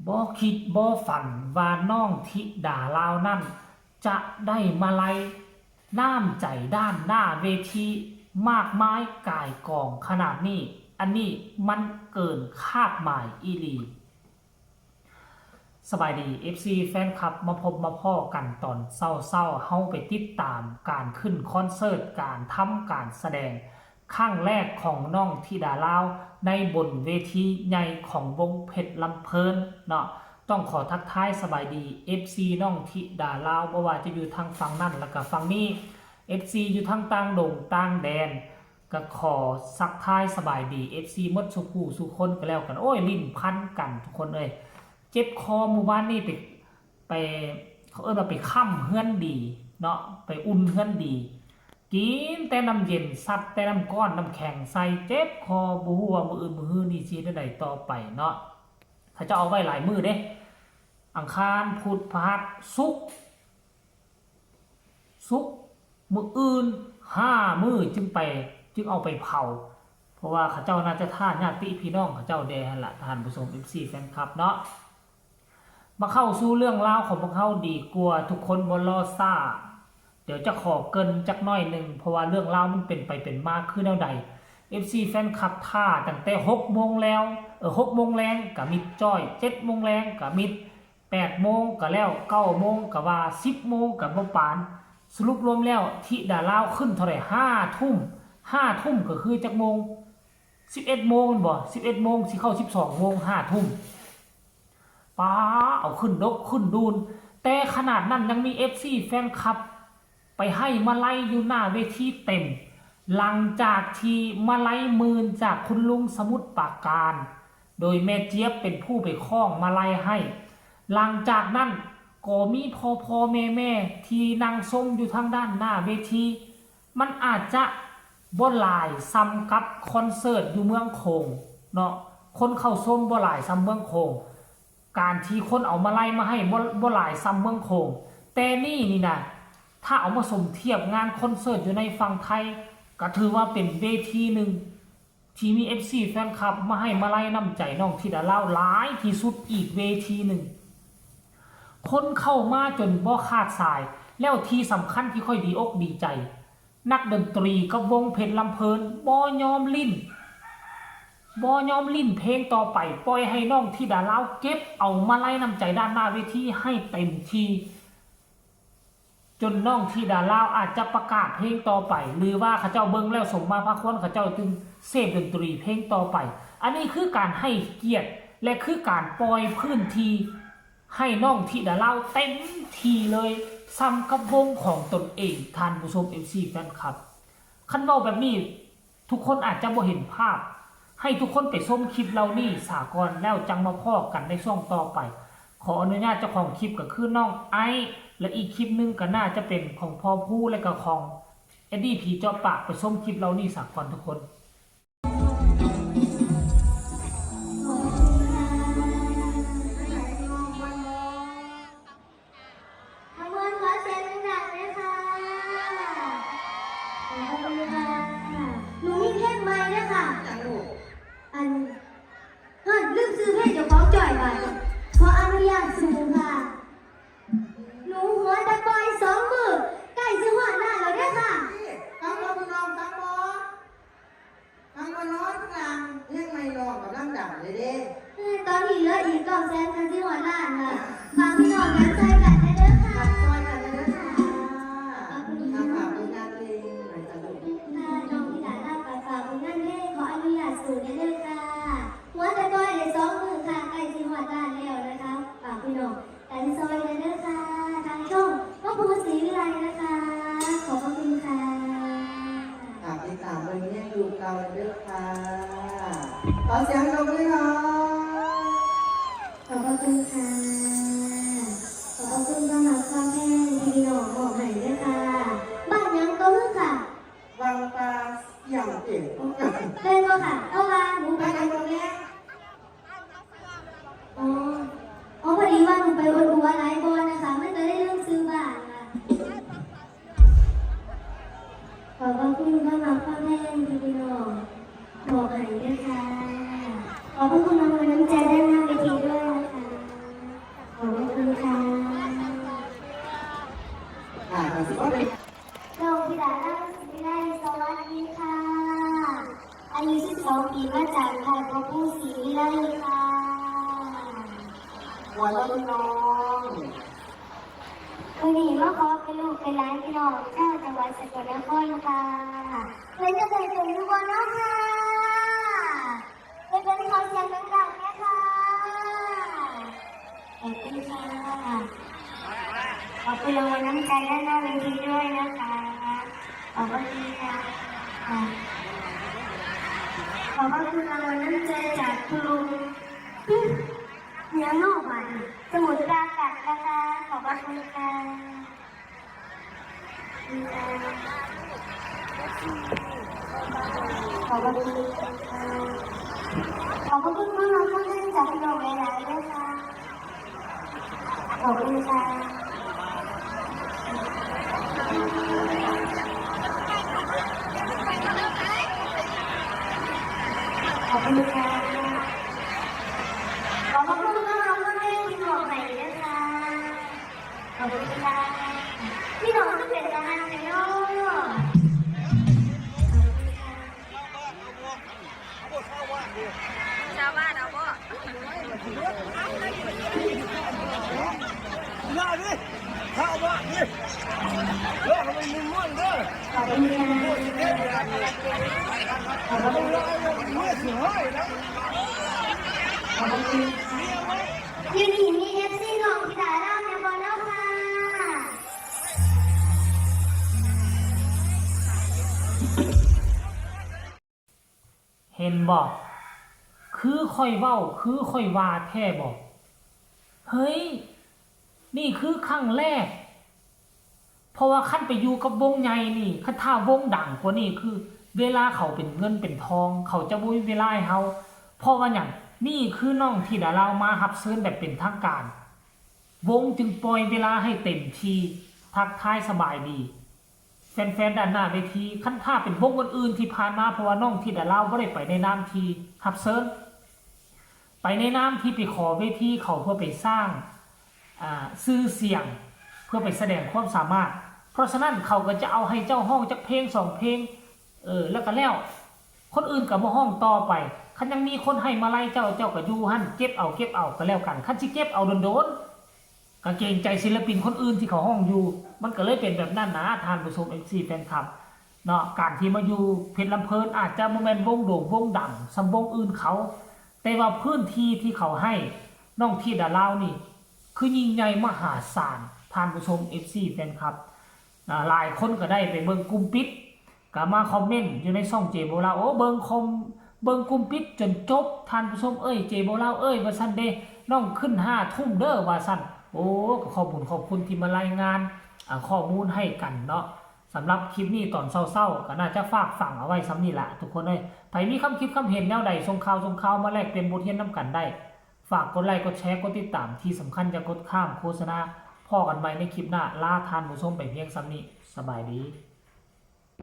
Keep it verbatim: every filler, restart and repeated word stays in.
บ่คิดบ่ฝันว่าน้องธิดาลาวนั้น จะได้มาลัยน้ำใจด้านหน้าเวทีมากมายก่ายกองขนาดนี้ อันนี้มันเกินคาดหมายอีหลี สบายดี เอฟซี แฟนคลับ มาพบมาพ้อกันตอนเช้าๆ เฮาไปติดตามการขึ้นคอนเสิร์ต การทำการแสดง ครั้งแรกของน้องธิดาลาวในบนเวทีใหญ่ของวงเพชรลำเพลินเนาะ ต้องขอทักทายสบายดี เอฟซี น้องธิดาลาว บ่ว่าจะอยู่ทางฝั่งนั้นแล้วก็ฝั่งนี้ เอฟซี อยู่ทางต่างดงต่างแดน ก็ขอทักทายสบายดี เอฟซี หมดสู่ผู้สู่คนก็แล้วกัน โอ้ย ลิ้นพันกันทุกคนเอ้ย เจ็บคอ มื้อวานนี้ไป ไป เขาเอิ้นว่าไปค้ำเฮือนดีเนาะ ไปอุ่นเฮือนดี กินแต่น้ำเย็น ซัดแต่น้ำร้อน น้ำแข็งใส่ เจ็บคอ บ่ฮู้ว่ามื้ออื่นมื้อฮือนี่สิเฮ็ดจั่งใดต่อไปเนาะ เขาเจ้าเอาไว้หลายมื้อเด้ อังคาร พุธ พฤหัส ศุกร์ ศุกร์ มื้ออื่น ห้ามื้อจึงไป จึงเอาไปเผา เพราะว่าเขาเจ้าน่าจะถ่าญาติพี่น้องเขาเจ้าแด่หั่นล่ะ ท่านผู้ชม เอฟซี แฟนคลับเนาะ มาเข้าสู่เรื่องราวของพวกเฮาดีกว่า ทุกคนบ่รอช้า เดี๋ยวจะขอเกริ่นจักหน่อยหนึ่ง เพราะว่าเรื่องราวมันเป็นไปเป็นมาคือแนวใด เอฟซี แฟนคลับถ่าตั้งแต่หกโมงแล้ว เออ หกโมงแลงก็มิดจ้อย เจ็ดโมงแลงก็มิด แปดโมงก็แล้ว เก้าโมงก็ว่า สิบโมงก็บ่ปาน สรุปรวมแล้ว ธิดาลาวขึ้นเท่าใด ห้าทุ่ม ห้าทุ่มก็คือจักโมง สิบเอ็ดโมงแม่นบ่ สิบเอ็ดโมงสิเข้า สิบสองโมง ห้าทุ่ม ป๊า เอาขึ้นดกขึ้นดูน แต่ขนาดนั้นยังมี เอฟซี แฟนคลับ ไปให้มาลัยอยู่หน้าเวทีเต็ม หลังจากที่มาลัยหมื่นจากคุณลุงสมุทรปราการ โดยแม่เจี๊ยบเป็นผู้ไปคล้องมาลัยให้ หลังจากนั้นก็มีพ่อพ่อแม่แม่ที่นั่งชมอยู่ทางด้านหน้าเวที มันอาจจะบ่หลายส่ำกับคอนเสิร์ตอยู่เมืองโขงเนาะ คนเข้าชมบ่หลายส่ำเมืองโขง การที่คนเอามาลัยมาให้บ่ บ่หลายส่ำเมืองโขง แต่นี่นี่นะ ถ้าเอามาสมเทียบงานคอนเสิร์ตอยู่ในฝั่งไทย ก็ถือว่าเป็นเวทีหนึ่ง ที่มี เอฟซี แฟนคลับมาให้มาลัยน้ำใจน้องธิดาลาวหลายที่สุดอีกเวทีหนึ่ง คนเข้ามาจนบ่ขาดสาย แล้วที่สำคัญที่ข้อยดีอกดีใจ นักดนตรีกับวงเพชรลำเพลินบ่ยอมลิ้น บ่ยอมลิ้นเพลงต่อไป ปล่อยให้น้องธิดาลาวเก็บเอามาลัยน้ำใจด้านหน้าเวทีให้เต็มที่ จนน้องธิดาลาวอาจจะประกาศเพลงต่อไป หรือว่าเขาเจ้าเบิ่งแล้วสมมาพาควร เขาเจ้าจึงเสพดนตรีเพลงต่อไป อันนี้คือการให้เกียรติ และคือการปล่อยพื้นที่ให้น้องธิดาลาวเต็มที่เลย ส่ำกับวงของตนเอง ท่านผู้ชม เอฟซี แฟนคลับ คันเว้าแบบนี้ ทุกคนอาจจะบ่เห็นภาพ ให้ทุกคนไปชมคลิปเหล่านี้ซะก่อน แล้วจั่งมาพ้อกันในช่วงต่อไป ขออนุญาตเจ้าของคลิปก็คือน้องไอซ์ และอีกคลิปหนึ่งก็น่าจะเป็นของพ่อภูและก็ของเอ็ดดี้ผีเจาะปาก ไปชมคลิปเหล่านี้ซะก่อนทุกคน ขอบคุณค่ะ ขอเสียงดังๆด้วยค่ะ ขอบคุณค่ะ หนูมีเพลงใหม่ด้วยค่ะ อย่างลูก อัน เฮ้ย ลืมชื่อเพลงเจ้าของจ่อยว่ะ ขออนุญาตสูงค่ะ หนูหัวแต่ปล่อยสองมือ ใกล้สิฮอดหน้าแล้วเด้อค่ะ นี่ ฟังบ่พี่น้อง ฟังบ่ ฟังบ่เนาะ ข้างหลัง เพลงใหม่น้องกำลังดังเลยเด้ เอ้ย ตอนนี้เหลืออีกเก้าแสน คันสิฮอดล้านค่ะ ฝากพี่น้องกันช่วยกันเด้อค่ะ ฝากช่วยกันเด้อค่ะ ขอบคุณค่ะ อ่ะ ฝากผลงานเพลงหน่อยจ้ะลูก ค่ะ น้องธิดาลาวก็ฝากผลงานเพลง ขออนุญาตสูงเด้อค่ะ หัวแต่ปล่อยได้สองมือค่ะ ใกล้สิฮอดล้านแล้วนะคะ ฝากพี่น้องกันซอยกันเด้อค่ะ ทางช่องพ่อภูศรีวิไลนะคะ ขอบพระคุณค่ะ ฝากติดตามเบิ่งเพลงลูกเก่าเด้อค่ะ ขอเสียงตบมือหน่อย ขอบพระคุณค่ะ ขอบพระคุณสำหรับความแพงที่พี่น้องมอบให้ด้วยค่ะ บ้านหยังก็คือค่ะ วังปลาเสี่ยงเปลี่ยน เป็นบ่ค่ะ เพราะว่าหนูไป ไปกันตรงนี้ อ๋อ อ๋อ พอดีว่าหนูไปอวดหัวหลายบอนนะคะ มันก็เลยลืมซื้อบ้านค่ะ ขอบพระคุณสำหรับความแพงที่พี่น้องมอบให้ด้วยค่ะ ขอบพระคุณรางวัลน้ำใจด้านหน้าเวทีด้วยนะคะ ค่ะ หัวเริ่มน้อง วันนี้มาขอเป็นลูกเป็นหลานพี่น้องชาวจังหวัดสกลนครค่ะ เป็นจังใด๋เป็นอยู่บ่เนาะค่ะ เป็นเป็นขอเสียงดังๆนะคะ ขอบคุณค่ะ ขอบคุณรางวัลน้ำใจด้านหน้าเวทีด้วยนะคะ ขอบพระคุณค่ะ ขอบพระคุณรางวัลน้ำใจจากคุณลุง ยังนอกบ้านสมุทรปราการนะคะ ขอบพระคุณค่ะ ขอบคุณค่ะ ขอบพระคุณค่ะ ขอบพระคุณน้องๆทุกท่านจากพี่น้องหลายๆด้วยค่ะ ขอบคุณค่ะ ขอบคุณค่ะ ขอบพระคุณน้องๆทุกท่านที่บอกใหม่ด้วยค่ะ ขอบคุณค่ะ พี่น้องก็เป็นทหารกันเนาะ ชาวบ้านเอาบ่ ขอบคุณค่ะ ขอบคุณค่ะ ขอบคุณค่ะ อยู่นี่มีเอฟซีน้องธิดาลาวแม่นบ่เนาะค่ะ เห็นบ่ คือข้อยเว้า คือข้อยว่าแท้บ่ เฮ้ย นี่คือครั้งแรก เพราะว่าคันไปอยู่กับวงใหญ่นี่ คันถ้าวงดังกว่านี้ คือเวลาเขาเป็นเงินเป็นทอง เขาจะบ่มีเวลาให้เฮา เพราะว่าหยัง นี่คือน้องธิดาลาวมารับเชิญแบบเป็นทางการ วงจึงปล่อยเวลาให้เต็มที่ ทักทายสบายดี แฟนๆด้านหน้าเวที คันถ้าเป็นวงอื่นๆที่ผ่านมา เพราะว่าน้องธิดาลาวบ่ได้ไปในนามที่รับเชิญ ไปในนามที่ไปขอเวทีเขาเพื่อไปสร้าง อ่า ชื่อเสียง เพื่อไปแสดงความสามารถ เพราะฉะนั้นเขาก็จะเอาให้เจ้าฮ้องจักเพลงสองเพลง เออ แล้วก็แล้ว คนอื่นก็มาฮ้องต่อไป คันยังมีคนให้มาลัยเจ้า เจ้าก็อยู่หั่น เก็บเอา เก็บเอาก็แล้วกัน คันสิเก็บเอาโดนๆ ก็เกรงใจศิลปินคนอื่นที่เขาฮ้องอยู่ มันก็เลยเป็นแบบนั้นนะ ท่านผู้ชม เอฟซี แฟนคลับ เนาะ การที่มาอยู่เพชรลำเพลิน อาจจะบ่แม่นวงโด่งวงดังส่ำวงอื่นเขา แต่ว่าพื้นที่ที่เขาให้น้องธิดาลาวนี่ คือยิ่งใหญ่มหาศาล ท่านผู้ชม เอฟซี แฟนคลับ อ่า หลายคนก็ได้ไปเบิ่งกลุ่มปิด ก็มาคอมเมนต์อยู่ในช่องเจโบลาว โอ้ เบิ่งคอม เบิ่งกลุ่มปิดจนจบ ท่านผู้ชมเอ้ย เจโบลาวเอ้ย ว่าซั่นเด้ น้องขึ้นห้าทุ่มเด้อ ว่าซั่น โอ้ ก็ขอบบุญขอบคุณที่มารายงาน อ่า ข้อมูลให้กันเนาะ สำหรับคลิปนี้ตอนเช้าๆ ก็น่าจะฝากฝังเอาไว้ส่ำนี้ล่ะ ทุกคนเอ้ย ไผมีความคิดความเห็นแนวใด ส่งข่าว ส่งข่าวมาแลกเปลี่ยนบทเรียนนำกันได้ ฝากกดไลค์ กดแชร์ กดติดตาม ที่สำคัญอย่ากดข้ามโฆษณา พ้อกันใหม่ในคลิปหน้า ลาท่านผู้ชมไปเพียงส่ำนี้ สบายดี